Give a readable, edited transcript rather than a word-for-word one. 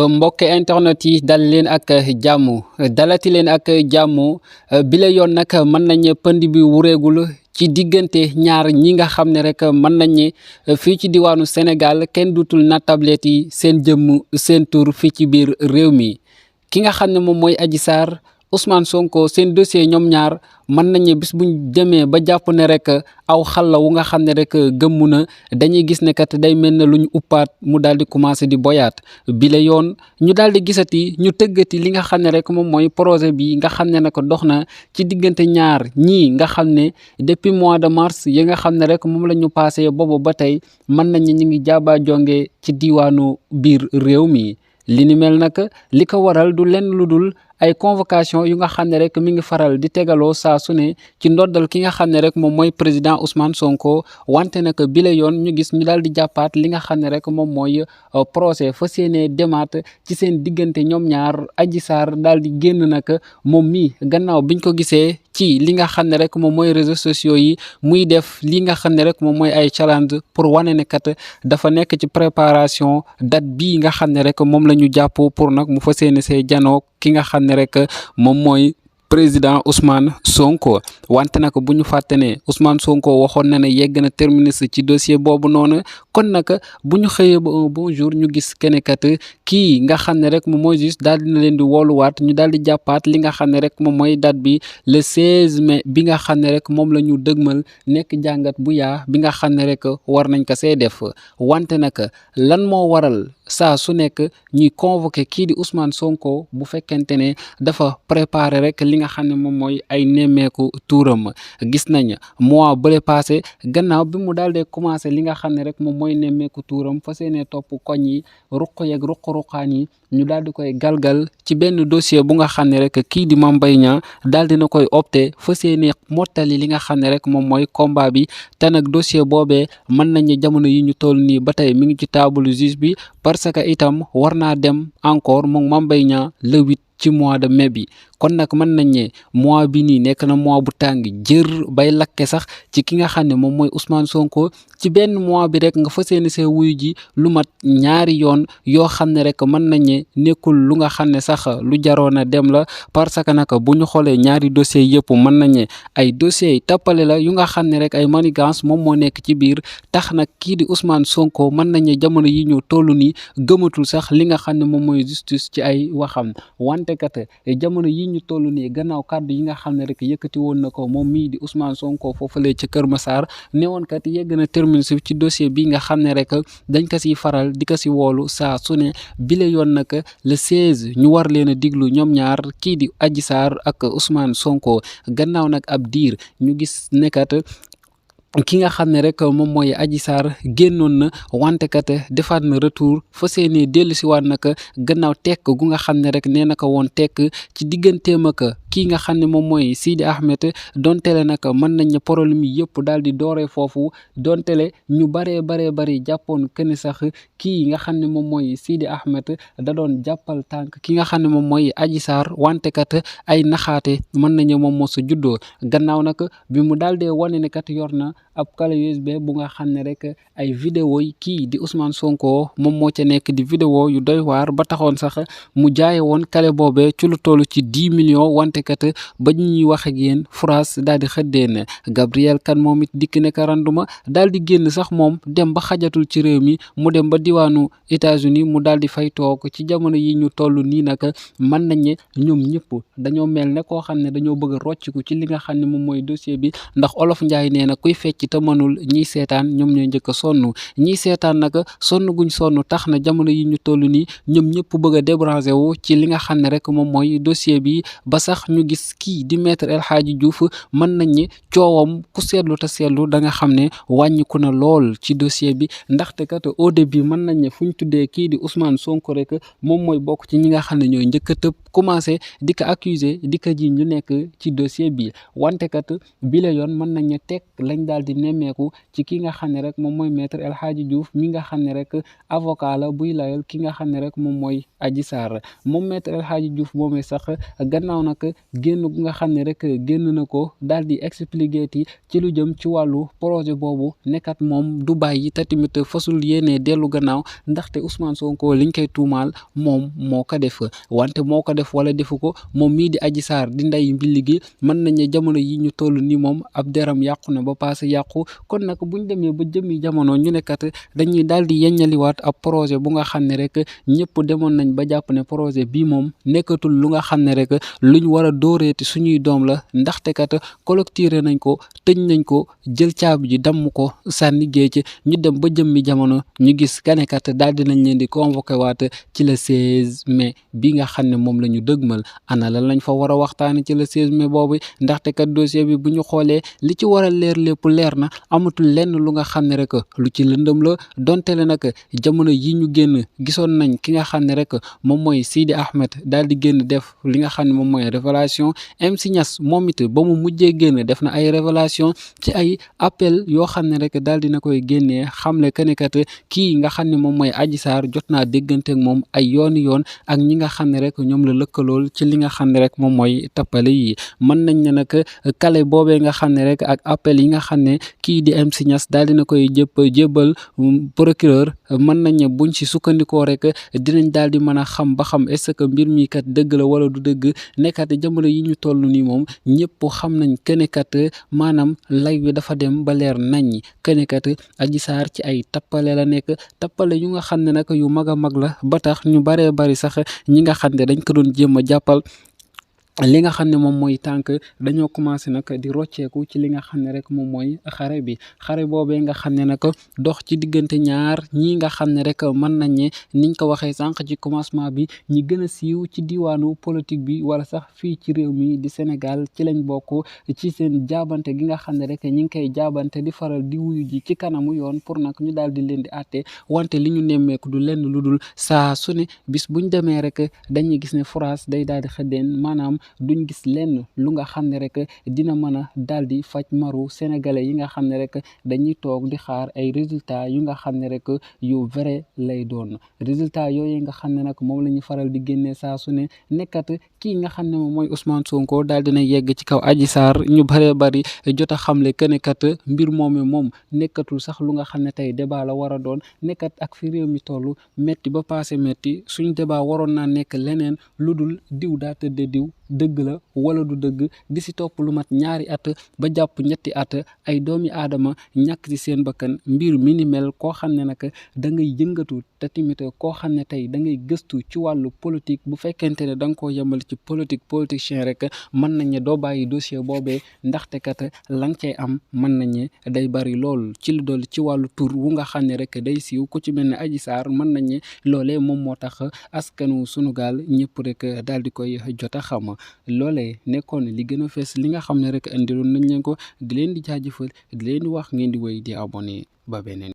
mbokk internet yi dal leen ak jàmm dalati leen ak jàmm bi la yoon nag mën nañ pënd bi wureegul ci diggante ñaar ñi nga xam ne rek mën nañ ne fii ci diwaanu Sénégal kenn dutul nattableet yi seen jëmm seen tur fii ci biir réew mi ki nga xam ne moom mooy Adji Sarr Ousmane Sonko seen dossier ñoom ñaar mën nañu bis buñ demee ba jàpp ne rek aw xalla wu nga xam ne rek gëmmu na dañuy gis ne kat day mel ne lu ñu uppaat mu daal di commencé di boyaat bi la yoon ñu daal di gisati ñu tëggati li nga xam ne rek moom mooy projet bi nga xam ne nag dox na ci diggante ñaar ñii nga xam ne depuis mois de mars yi nga xam ne rek moom la ñu passé boobu ba tey mën nañu ñu ngi jaaba jonge ci diwaanu biir réew mi li ni mel nag li ko waral du lenn lu dul ay convocation yu nga xam ne rek mi ngi faral di tegaloo saa su ne ci ndoddal ki nga xam ne rek moom mooy président Ousmane Sonko wante nag bi la yoon ñu gis ñu daal di jàppaat li nga xam ne rek moom mooy procès fa seenee demaat ci seen diggante ñoom ñaar Adji Sarr daal di génn nag moom mi gannaaw biñ ko gisee ci li nga xam ne rek moom mooy réseaux sociaux yi muy def li nga xam ne rek moom mooy ay challenge pour wane ne kat dafa nekk ci préparation date bii nga xam ne rek moom la ñu jàpp pour nag mu fa seeni see janoo ki nga xam ne rek moom mooy président Ousmane Sonko wante nag bu ñu fàtte ne Ousmane Sonko waxoon na ne yegg na terminus ci dossier boobu noonu kon nag bu ñu xëyee ba un bon jour ñu gis kenekat kii nga xam ne rek moom mooy juste daal dina leen di wooluwaat ñu daal di jàppaat li nga xam ne rek moom mooy date bi le 16 mai bi nga xam ne rek moom la ñu dëgmal nekk jàngat bu yaa bi nga xam ne rek war nañ ko see def wante nag lan moo waral saa su nekk ñuy convoqué kii di Ousmane Sonko bu fekkente ne dafa préparé rek li nga xam ne moom mooy ay nemmeeku tuuram gis nañ mois bële passé gannaaw bi mu daal di commencé li nga xam ne rek moom mooy nemmeeku tuuram fa seenee topp koñ yi ruq yeeg ruq-ruqaan yi ñu daal di koy galgal ci benn dossier bu nga xam ne rek kii di Mame Mbaye Niang daal dina koy opté fa seenee mottali li nga xam ne rek moom mooy combat bi te nag dossier boobee mën nañu jamono yi ñu toll nii ba tey mi ngi ci table juge bi parce que itam war naa dem encore moom Mame Mbaye Niang le 8 ci mois de mai bi kon nag mën nañ ne mois bi nii nekk na mois bu tàng jër bay lakke sax ci ki nga xam ne moom mooy Ousmane Sonko ci benn mois bi rek nga fas yéene see wuyu ji lu mat ñaari yoon yoo xam ne rek mën nañ ne nekkul lu nga xam ne sax lu jaroon a dem la parce que nag bu ñu xoolee ñaari dossiers yëpp mën nañ ne ay dossiers yi tappale la yu nga xam ne rek ay manigance moom moo nekk ci biir tax nag kii di Ousmane Sonko mën nañ ne jamono yi ñu toll nii gëmatul sax li nga xam ne moom mooy justice ci ay waxam wante kat jamono yi ñu toll nii gannaaw kàddu yi nga xam ne rek yëkkati woon na ko moom mii di Ousmane Sonko foofalee ca Kër Massar ne woon kat yegg na terminus ci dossier bi nga xam ne rek dañ ko siy faral di ko si woolu saa su ne bile yoon nag le 16 ñu war leen a diglu ñoom ñaar kii di Adji Sarr ak Ousmane Sonko gannaaw nag ab diir ñu gis nekkat ki nga xam ne rek moom mooy Adji Sarr génnoon na wante kat defaat na retour fa seeni dellu si waat nag gannaaw tekk gu nga xam ne rek nee na ko woon tekk ci digganteem ak kii nga xam ne moom mooy Sidi Ahmed dontele nag mën nañ ne problème yi yëpp daal di dooree foofu dontele ñu baree jàppoon que ne sax kii nga xam ne moom mooy Sidi Ahmed da doon jàppal tànk ki nga xam ne moom mooy Adji Sarr wante kat ay naxaate mën nañu moom moo sa juddoo gannaaw nag bi mu daal dee wane ne kat yor na ab clé USB bu nga xam ne rek ay vidéo yi kii di Ousmane Sonko moom moo ca nekk di vidéo yu doy waar ba taxoon sax mu jaaye woon clé boobee ci lu toll ci 10 millions wante kat ba ñuy wax ak yéen France daal di xëddeen Gabriel Kane moom it dikk ne karanduma daal di génn sax moom dem ba xajatul ci réew mi mu dem ba diwaanu États-Unis mu daal di fay toog ci jamono yi ñu toll nii nag mën nañ ne ñoom ñëpp dañoo mel ne koo xam ne dañoo bëgg a rocciku ci li nga xam ne moom mooy dossier bi ndax Olof Njaay nee na kuy fecc te mënul ñiy seetaan ñoom ñooy njëkk a sonn ñiy seetaan nag sonn guñ sonn tax na jamono yi ñu toll nii ñoom ñëpp bëgg a débranché wu ci li nga xam ne rek moom mooy dossier bi ba sax ñu gis kii di maître El Hadji Diouf mën nañ ne coowam ku seetlu te seetlu da nga xam ne wàññiku na lool ci dossier bi ndaxte kat au début mën nañ ne fu ñu tuddee kii di Ousmane Sonko rek moom mooy bokk ci ñi nga xam ne ñooy njëkk a tëb commencé di ko accuser di ko ji ñu nekk ci dossier bi wante kat bi la yoon mën nañ ne teg lañ daal di nemmeeku ci ki nga xam ne rek moom mooy maître El Hadji Diouf mi nga xam ne rek avocat la buy layal ki nga xam ne rek moom mooy Adji Sarr moom maître El Hadji Diouf moomee sax gannaaw nag génn gu nga xam ne rek génn na ko daal di expliquer ci lu jëm ci wàllu projet boobu nekkat moom du bàyyi te tamit fasul yéenee dellu gannaaw ndaxte Ousmane Sonko liñ koy tuumaal moom moo ko def wante moo ko def wala defu ko moom mii di Adji Sarr di ndey mbilli gi mën nañ ne jamono yi ñu toll ni moom ab deram yàqu na ba paase yàqu kon nag buñ demee ba jëmmi jamono ñu nekkat dañuy daal di yeññaliwaat ab projet bu nga xam ne rek ñëpp demoon nañ ba jàpp ne projet bii moom nekkatul lu nga xam ne rek luñ war a dóoreeti suñuy doom la ndaxte kat collecté nañ ko tëj nañ ko jël caabi ji damm ko sànni géej ñu dem ba jëmmi jamono ñu gis ganekat daal di nañ leen di convoqué waat ci le 16 mai bi nga xam ne moom la ñu dëgmal ana lan lañ fa war a waxtaane ci le 16 mai boobu ndaxte kat dossier bi bu ñu xoolee li ci war a leer lépp leer na amatul lenn lu nga xam ne rek lu ci lëndëm la donte le nag jamono yi ñu génn gisoon nañ ki nga xam ne rek moom mooy Sidi Ahmed daal di génn def li nga xam ne moom mooy révélation MC Niass moom it ba mu mujjee génn def na ay révélation ci ay appel yoo xam ne rek daal dina koy génnee xamle que ne kat kii nga xam ne moom mooy Adji Sarr jot naa déggante ak moom ay yooni yoon ak ñi nga xam ne rek ñoom la lëkkalool ci li nga xam ne rek moom mooy tappale yi mën nañ ne nag kale boobee nga xam ne rek ak appel yi nga xam ne kii di MC Niass daal dina koy jébbal procureur mën nañ ne buñ ci sukkandikoo rek dinañ daal di mën a xam ba xam est-ce que mbir mi kat dëgg la wala du dëgg nekkat jamono yi ñu toll nii moom ñëpp xam nañ kenekat maanaam lay wi dafa dem ba leer nañ kenekat Adji Sarr ci ay tappale la nekk tappale yu nga xam ne nag yu mag a mag la ba tax ñu baree bari sax ñi nga xam ne dañ ko doon jéem a jàppal li nga xam ne moom mooy tànk dañoo commencé nag di rocceeku ci li nga xam ne rek moom mooy xare boobee nga xam ne nag dox ci diggante ñaar ñii nga xam ne rek mën nañ ne niñ ko waxee sànq ci commencement bi ñi gën a siiw ci diwaanu politique bi wala sax fii ci réew mi di Sénégal ci lañ bokk ci seen jaabante gi nga xam ne rek ñi ngi koy jaabante di faral di wuyu ji ci kanamu yoon pour nag ñu daal di leen di àtte wante li ñu nemmeeku du lenn lu dul saa su ne bis buñ demee rek dañuy gis ne France day daal di xëddeen maanaam duñ gis lenn lu nga xam ne rek dina mën a daal di faj maru sénégalais yi nga xam ne rek dañuy toog di xaar ay résultats yu nga xam ne rek yu vrai lay doon résultats yooyu nga xam ne nag moom la ñu faral di génnee saa su ne nekkat kii nga xam ne moom mooy Ousmane Sonko daal dina yegg ci kaw Adji Sarr ñu bëree bëri jot a xamle que ne kat mbir moom nekkatul sax lu nga xam ne tey débat la war a doon nekkat ak fi réew mi toll métti ba passé métti suñ débat waroon naa nekk leneen lu dul diw daa tëdde diw dëgg la wala du dëgg di si topp lu mat ñaari at ba jàpp ñetti at ay doomi aadama ñàkk ci seen bakkan mbir mi ni mel koo xam ne nag da ngay yëngatu te tamit koo xam ne tey da ngay gëstu ci wàllu politique bu fekkente ne da nga koo yemal ci politicien rek mën nañ ne doo bàyyi dossier boobee ndaxte kat la nga cay am mën nañ ne day bari lool ci lu dool ci wàllu tur wu nga xam ne rek day siiw ku ci mel ne Adji Sarr mën nañ ne loolee moom moo tax askanu sunu gaal ñëpp rek daal di koy jot a xam loolee nekkoon li gën a fees li nga xam ne rek indiloon nañ leen ko di leen di jaajëfal di leen di wax ngeen di wéy di abonné ba beneen